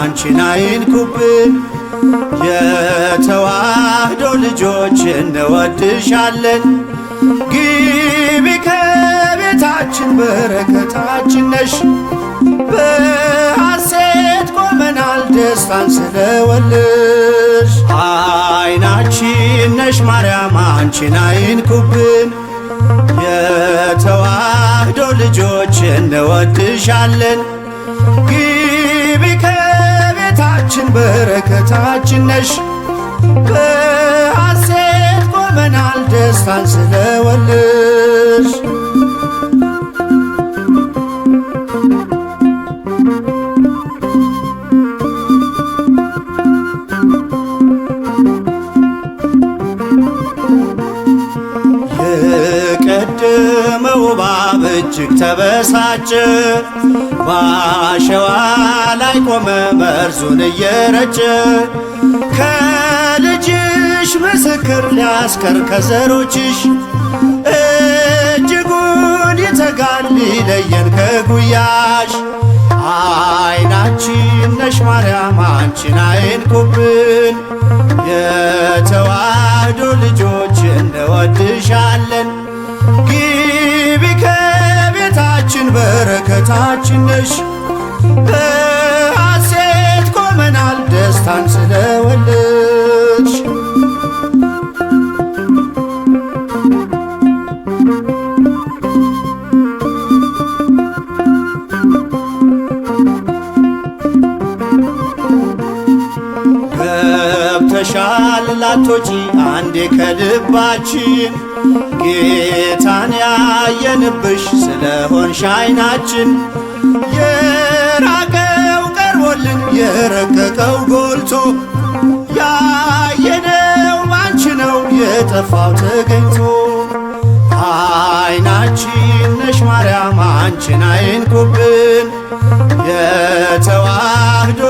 አንቺን አይንኩብን። የተዋህዶ ልጆች እንወድሻለን። ግቢ ከቤታችን በረከታችን ነሽ። በሐሴት ቆመናል ደስታን ስለወለድሽ። አይናችን ነሽ ማርያም አንቺን አይንኩብን። የተዋህዶ ልጆች እንወድሻለን። ግቢ ከቤታችን በረከታችን ነሽ። በሐሴት ቆመናል ደስታን ስለወለድሽ። የቀደመው እባብ እጅግ ተበሳጨ፣ ባሸዋ ላይ ቆመ መርዙን እየረጨ። ከልጅሽ ምስክር ሊያስቀር ከዘሮችሽ እጅጉን ይተጋል ሊለየን ከጉያሽ። አይናችን ነሽ ማርያም አንቺን አይንኩብን። የተዋህዶ ልጆች እንወድሻለን። ግቢ ከቤታችን በረከታችን ነሽ። በሐሴት ቆመናል ደስታን ስለወለድሽ። ገብተሻል ላቶጪ አንዴ ከልባችን ጌታን ያየንብሽ ስለሆንሽ አይናችን። የራቀው ቀርቦልን የረቀቀው ጎልቶ ያየነው ባንቺ ነው የጠፋው ተገኝቶ። አይናችን ነሽ ማርያም አንቺን አይንኩብን። የተዋህዶ